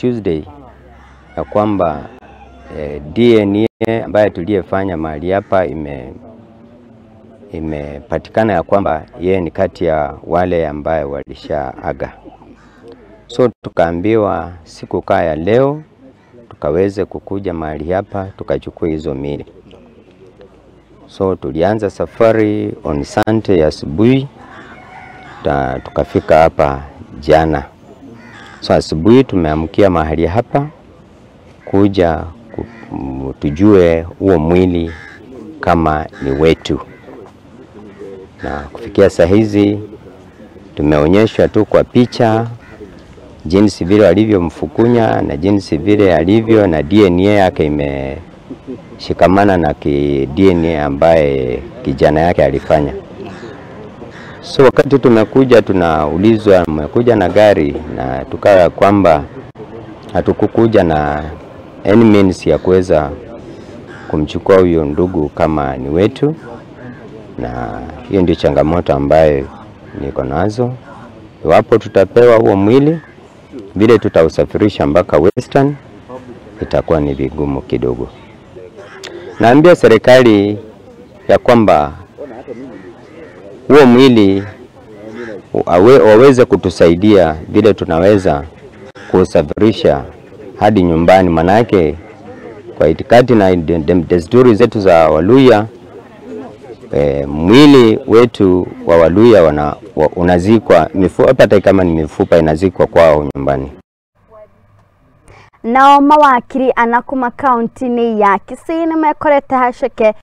Tuesday ya kwamba DNA ambayo tuliyefanya mahali hapa imepatikana ya kwamba yeye ni kati ya wale ambaye walishaaga. So tukaambiwa siku kaa ya leo tukaweze kukuja mahali hapa tukachukua hizo miili. So tulianza safari on Sunday asubuhi, tukafika hapa jana. So asubuhi tumeamkia mahali hapa kuja tujue huo mwili kama ni wetu. Na kufikia saa hizi tumeonyeshwa tu kwa picha jinsi vile alivyomfukunya na jinsi vile alivyo, na DNA yake imeshikamana na DNA ambaye kijana yake alifanya. So wakati tumekuja tunaulizwa mmekuja na gari, na tukawa kwamba hatukukuja na any means ya kuweza kumchukua huyo ndugu kama ni wetu, na hiyo ndio changamoto ambayo niko nazo. Iwapo tutapewa huo mwili, vile tutausafirisha mpaka Western itakuwa ni vigumu kidogo. Naambia serikali ya kwamba huo mwili waweze kutusaidia vile tunaweza kusafirisha hadi nyumbani, manake kwa itikadi na desturi zetu za Waluya, mwili wetu wa Waluya unazikwa mifupa, hata kama ni mifupa inazikwa kwao nyumbani. Nao mawakiri anakuma kaunti ni ya Kisii nimekorete haceke.